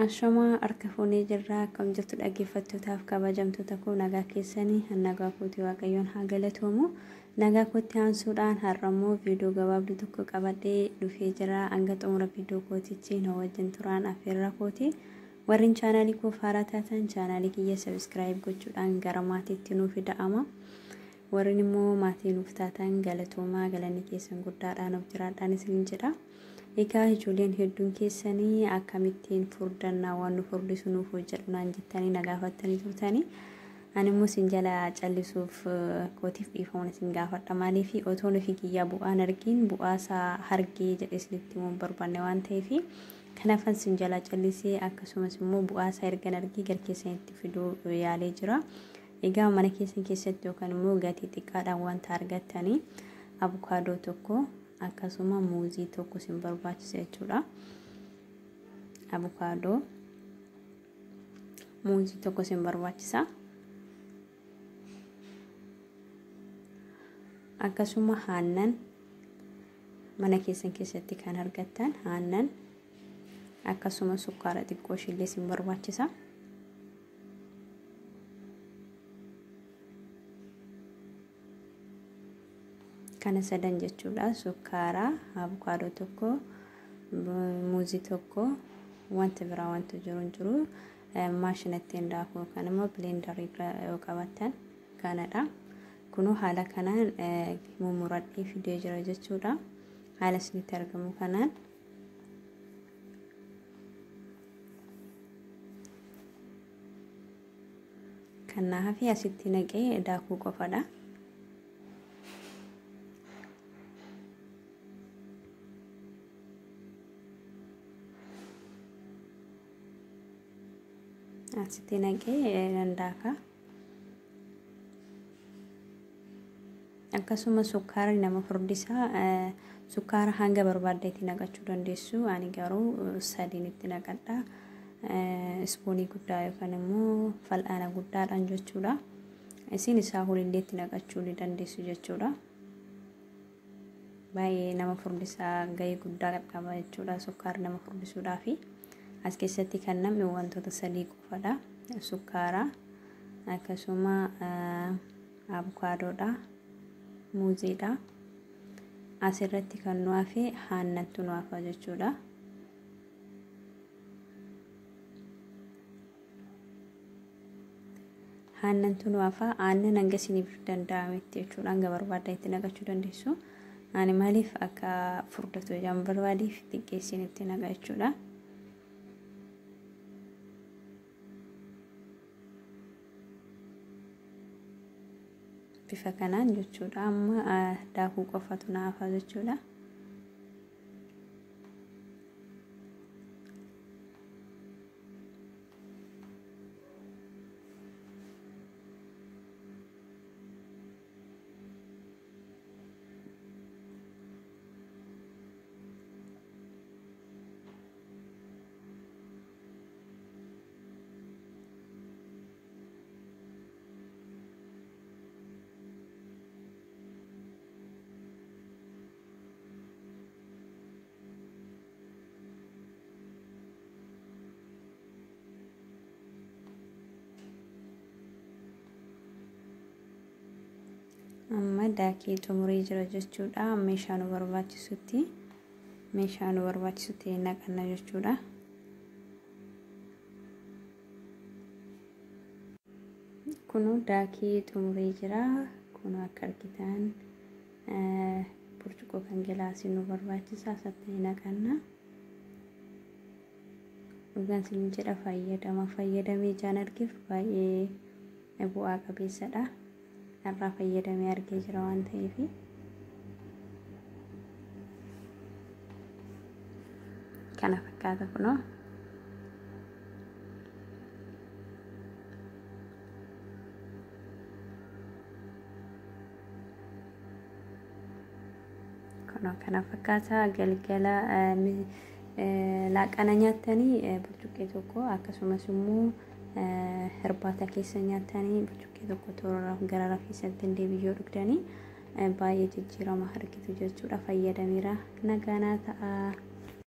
Ashamaa harka fuunee jirraa akkam jirtu dhaggeeffattootaaf kabajamtoota koo, nagaa keessanii? Nagaa kootii, Waaqayyoon haa galatoomu. Nagaa kootti aansuudhaan har'ammoo viidiyoo gabaabduu tokko qabadhee dhufee jira. Hanga xumura viidiyoo kootichi na wajjin turaan affeerraa kooti. Warreen chaanaalii koo haaraa taatan chaanaalii kiyya subscribe gochuudhaan gara maatiitti nuuf ida'ama. Warreen immoo maatii nuuf taatan galatoomaa, galanni keessan guddaadhaan, of jiraadhaan isiniin jedha. Egaa ijoolleen hedduun keessanii akkamittiin furdannaa, waan nu furdisu nuuf hojjedhu naan jettanii na gaafattanii turtanii. Ani immoo isin jala callisuuf kootiif dhiifama isin gaafadha. Maaliif otoo nufi kiyyaa bu'aan argiin bu'aa isaa hargee jedhee isinitti himuu hin barbaanne waan ta'eef kanaafan isin jala callisee, akkasumas immoo bu'aa isaa ergan argee gara keessanitti fiduu yaalee jira. Egaa mana keessan keessatti yookaan immoo gatii xiqqaadhaan wanta argattanii abukaadoo tokko akkasuma muuzii tokko isin barbaachisa jechuudha. Abukaadoo, muuzii tokko isin barbaachisa. Akkasuma aannan mana keessan keessatti kan argattan aannan, akkasuma sukkaara xiqqoo ishiillee isin barbaachisa. Kana sadan jechuudha. Sukkaara, abukaadoo tokko, muuzii tokko, wanti biraa wanti jiru hin jiru. Maashina ittiin daakuu yookaan immoo blenderii yoo qabaattan kanadha. Kunoo haala kanaan mummuradhee fidee jira jechuudha. Haala isinitti argamu kanaan. Kan na hafe asitti naqee daakuu qofadha. Asitti naqee nan daaka. Akkasuma sukkaarri nama furdisaa, sukkaara hanga barbaaddeetti naqachuu dandeessu. Ani garuu sadiin itti naqadha. Ispoonii guddaa yookaan immoo fal'aana guddaadhaan jechuudha. Isin isaa olillee itti naqachuu ni dandeessu jechuudha. Baay'ee nama furdisaa, gahee guddaa qaba jechuudha sukkaarri nama furdisuudhaafi. As keessatti kan namni wantoota sadii qofadha. Sukkaara, akkasuma abukaadoodha, muuziidha. Asirratti kan nu hafe aannantu nu hafa jechuudha. Aannantu nu hafa. Aannan hanga isiniif danda'ametti jechuudha. Hanga barbaaddan itti naqachuu dandeessu. Ani maaliif akka furdatu ijaan barbaadeef xiqqeessin itti naqa jechuudha. Bifa kanaan jechuudha. Amma daakuu qofatu na hafa jechuudha. Amma daakii xumuree jira jechuudha. Meeshaa nu barbaachisutti naqanna jechuudha. Kun daakii xumuree jira. Kun akka argitan burcuqqoo kan gilaasii nu barbaachisa, asatti naqanna. Dhugaan isin jedha, fayyadama fayyadamee ijaan argeef baay'ee bu'aa qabeessadha. Irraa fayyadamee argee jira waan ta'eef. Kana fakkaata kunoo. Kunoo kana fakkaata. Galgala laaqana nyaattanii burcuqqee tokko, akkasumas immoo hirbaata keessa nyaattanii burcuqqee tokko toora gara rafiisatti deebiyyoo dhugdanii baay'ee jijjiirama argitu jechuudha. Fayyadameera, nagaanaa ta'a.